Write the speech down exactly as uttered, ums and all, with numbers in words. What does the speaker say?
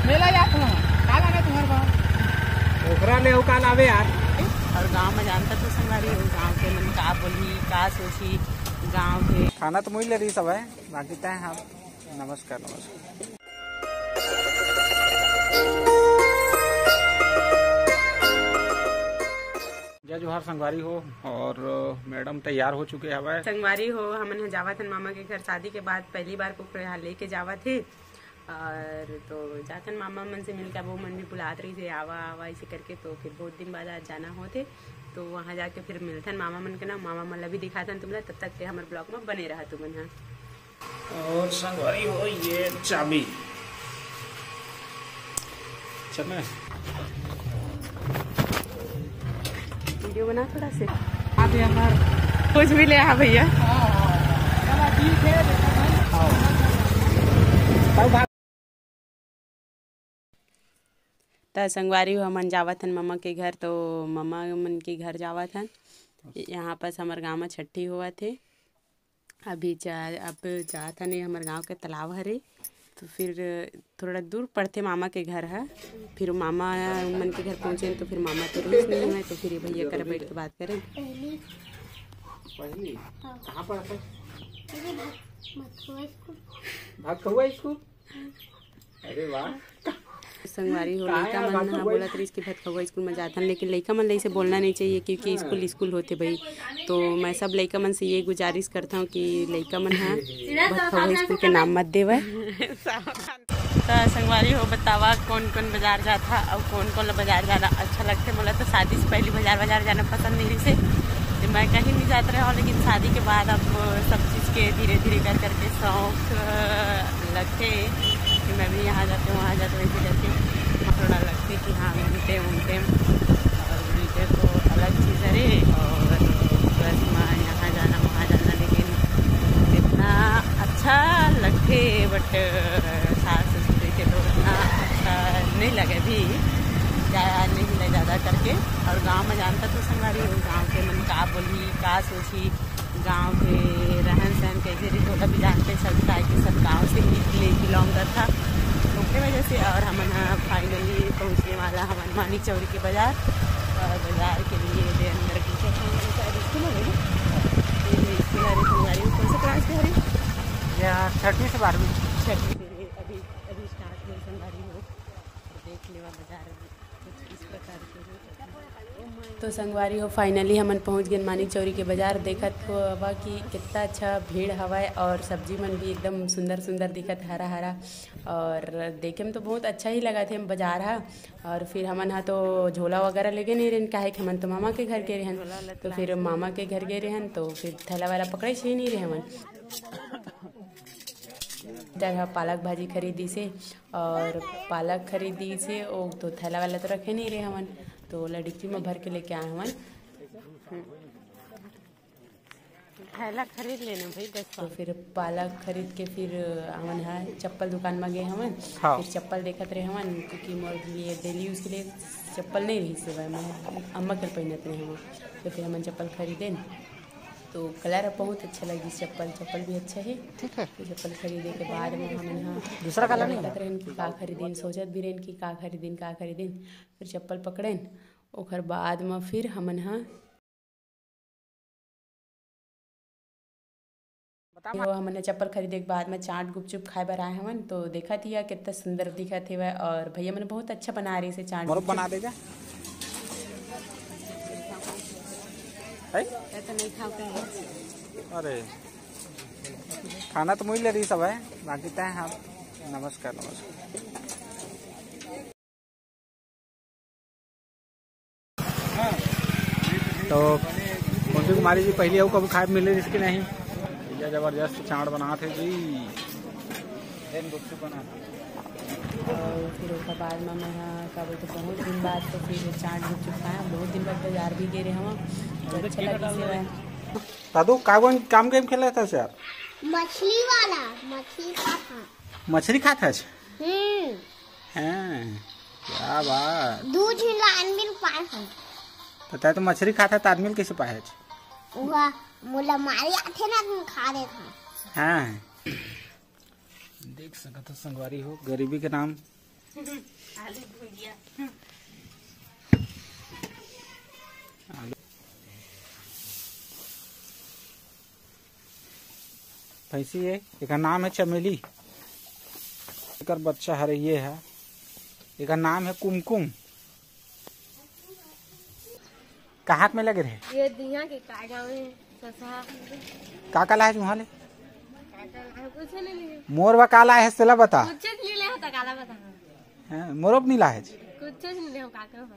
मेला जात हूँ, का लाना तुम्हारे पास? ओकरा ले का लावे यार। और गांव में जानता तो संगवारी हो, गांव के मन का बोली, का सोची, गांव के। खाना तो मुई ले रही सब है, बाकी तय हम। नमस्कार, नमस्कार। जय जोहार संगवारी हो। और अ, मैडम तैयार हो चुके हवय। संगवारी हो, हमन ह जावत हन मामा के घर। शादी के बाद पहली बार कुकरा लेके जावत हे। और तो जाथन मामा मन से मिलके, अब वो मन भी बुलात रही थे, आवा आवा ऐसे करके। तो फिर बहुत दिन बाद आज जाना होते, तो वहाँ जाके फिर मिलथन मामा मन के ना। मामा मन ला भी दिखाथन तुमला, तब तक के हमर ब्लॉग में बने रहा तुमन ह। और संगवारी हो, ये चाबी। अच्छा, मैं वीडियो बना थोड़ा से। आप यहाँ पर कुछ भी ले आ भैया। हाँ, हाँ। चलो, ठीक है, देखो भाई। आओ। आओ, भाग। त संगवारी हो, हमन जावत हन ममा के घर, तो ममा मन के घर जावत हन। यहाँ पास हमर गाँव म छट्ठी होवत हे। अभी जा, अब जात हन, हमर गाँव के तालाब हरे, तो फिर थोड़ा दूर पड़थे मामा के घर ह। फिर मामा मन के घर पहुँचे तो फिर मामा तो रहिस नहीं हवय, तो फिर ये भैया करा बैठ के बात करें। पहली। पहली? हाँ। कहाँ पर है? अरे भाग, मत हुआ स्कूल। भाग कहुआ स्कूल? अरे वाह। संगवारी हो, लइका मन ह बोलत रहिस कि भतखवा स्कूल में जाथन, लेकिन लइका मन ल ऐसे बोलना नहीं चाहिए, क्योंकि स्कूल स्कूल होथे भाई। तो मैं सब लइका मन से ये गुजारिश करता हूँ कि लइका मन ह भतखवा स्कूल के नाम मत देवय। त संगवारी हो, बतावा कौन कौन बाजार जाथा और कौन कौन ला बाजार जाना अच्छा लगथे? मोला तो शादी से पहले बाजार बाजार जाना पसंद नहीं रहिसे, तो मैं कहीं नहीं जात रहे हूँ, लेकिन शादी के बाद अब सब चीज़ के धीरे धीरे कर करके शौक लगथे कि मैं भी यहाँ जाते हूँ, वहाँ जाते हूँ, वैसे करके थोड़ा लगथे कि हाँ, घूमते घूमते और घूमते तो अलग चीज़ हरे। और बस मैं यहाँ जाना, वहाँ जाना, लेकिन इतना अच्छा लगथे, but सास ससुर के तो उतना अच्छा नहीं लगे भी, जाया नहीं ले ज़्यादा करके। और गाँव में जानता तो संगवारी हो, गाँव के मन का बोली, का सोची, गाँव के रहन सहन कैसे रही, ओला भी जानते सब, काहे कि सब गाँव से ही बिलोंग करता, ओकरे वजह से। और हमन ह finally पहुँचने वाला हमन मानिक चौरी के बाजार, और बाजार के लिए दे अंदर की शायद स्कूल हो गई। ये स्कूल हरे संगवारी, कौन सा क्लास के हरे? या छठी से बारहवीं। छठी से अभी, अभी स्टार्ट हुई संगवारी हो। देख लेवा बाजार में कुछ इस प्रकार के हो। तो संगवारी हो, finally हमन पहुंच गए मानिक चौरी के बाजार। देखत हो अब कि कितना अच्छा भीड़ हवय और सब्जी मन भी एकदम सुंदर सुंदर दिखत, हरा हरा, और देखे में तो बहुत अच्छा ही लगत हे बाजार ह। और फिर हमन ह तो झोला वगैरह लेके नहीं रहन, काहे कि हमन तो मामा के घर गए रहन। तो फिर मामा के घर गए रहन तो फिर थैला वाला पकड़े ही नहीं रहे हमन। इधर ह पालक भाजी खरीदी से, और पालक खरीदी से, ओ तो थैला वाला तो रखे नहीं रहे हमन, तो ओला डिक्की में भर के लेके आए हमन। थैला खरीद लेना भाई, दस तो फिर पालक खरीद के फिर हमन ह चप्पल दुकान में गए हमन। हाँ। फिर चप्पल देखत रहे हमन, क्योंकि मोर लिए डेली यूज के लिए चप्पल नहीं रही से भाई, मैं अम्मा के पहनत रहे हमन, तो फिर हमन चप्पल खरीदेन। तो कलर बहुत अच्छा लगिस चप्पल, चप्पल भी अच्छा हे। ठीक है। तो चप्पल खरीदे के बाद में हमन ह दूसरा कलर नहीं देखत रहन कि का खरीदेन, सोचत भी रहन कि का खरीदेन, का खरीदेन। फिर चप्पल पकड़ेन, ओकर बाद में फिर हमन ह बता फिर वो हमन ह चप्पल खरीदे के बाद में चाट गुपचुप खाए बर आए हवन। तो देखत ही कितना सुंदर दिखत हेवय, और भैया मन बहुत अच्छा बना रही से चाट मोरो गुपचुप। बना देगा। है? मैं तो नहीं खाऊं कहीं। अरे, खाना तो मुझे ले रही सब है, बाकी तय हाँ। नमस्कार, नमस्कार। तो कुंती कुमारी जी पहले अउ कभी खाए मिले रिस कि नहीं? भैया जबरदस्त चाट बनात हे जी। और फिर ओकर बाद में मैं ह का बोलते बहुत दिन बाद तो फिर चाट गुपचुप खाया, बहुत दिन बाद बाजार भी गए रहे हम, तो अच्छा लगे से। दादू का कौन काम गेम खेला था यार? मछली वाला, मछली खात हस। मछली खात हस? हम्म। हाँ, क्या बात। दू झिन ला आदमी पाए हन। तो तै तो मछली खात हस, तो आदमी कैसे पाए हस? वाह, मोला मारे आथे ना, तुम खा देत हस। हाँ। देख सकत हो संगवारी हो, गरीबी के नाम आलू भुजिया। भैंसी है, एकर नाम है चमेली। एकर बच्चा हरे ये है, एकर नाम है कुमकुम। कहाँ के में लगे रहे? ये दिया के का गाँव है, ससहा। का का लाए उहाँ ले? का का लाए? कुछ नहीं लिए। मोर बर का लाए है, सेला बता। कुछ नहीं ले होता, काला बता। हैं, मोरो बर नहीं लाए है। कुछ नहीं ले, का का बा?